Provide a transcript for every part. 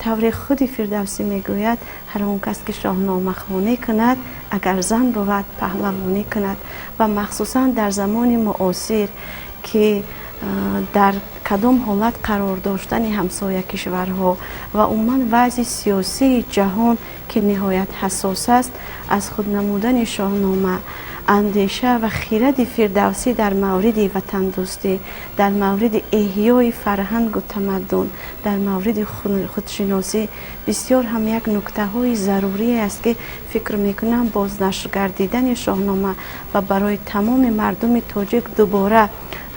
Тавре худи Фирдавсӣ мегӯяд: «Ҳар он кас ки шоҳномахонӣ кунад, агар зан бувад, паҳлавонӣ кунад». Ва махсусан дар замони муосир, ки дар кадом ҳолат қарор доштани ҳамсоя кишварҳо ва умуман вазъи сиёсии ҷаҳон, ки ниҳоят ҳассос аст, аз худ намудани Шоҳнома, андеша ва хиради Фирдавсӣ дар мавриди ватандӯстӣ, дар мавриди эҳёи фарҳангу тамаддун, дар мавриди худшиносӣ бисёр ҳам як нуктаҳои зарурие аст, ки фикр мекунам, бознашр гардидани Шоҳнома ва барои тамоми мардуми тоҷик дубора,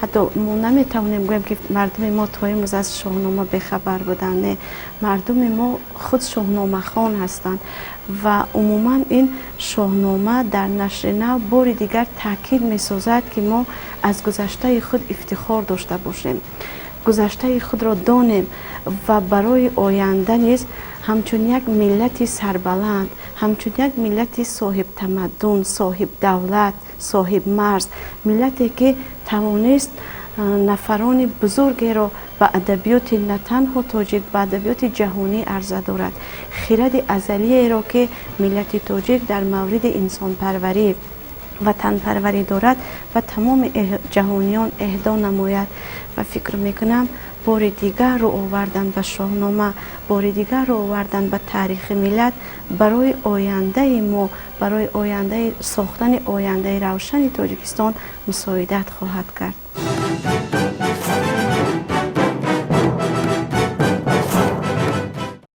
ҳатто мо наметавонем гӯем, ки мардуми мо то имрӯз аз Шоҳнома бехабар буданд. Не, мардуми мо худ шоҳномахон ҳастанд ва умуман ин Шоҳнома дар нашри нав бори дигар таъкид месозад, ки мо аз гузаштаи худ ифтихор дошта бошем, гузаштаи худро донем ва барои оянда низ ҳамчун як миллати сарбаланд, ҳамчун як миллати соҳибтамаддун, соҳибдавлат, соҳибмарз, миллате ки тавонист нафарони бузургеро ба адабиёти на танҳо тоҷик, ба адабиёти ҷаҳонӣ арза дорад, хиради азалиеро, ки миллати тоҷик дар мавриди инсонпарварӣ, ватанпарварӣ дорад, ба тамоми ҷаҳониён эҳдо намояд. Ва фикр мекунам, бори дигар рӯ овардан ба Шоҳнома, бори дигар рӯ овардан ба таърихи миллат барои ояндаи мо, барои ояндаи сохтани ояндаи равшани Тоҷикистон мусоидат хоҳад кард.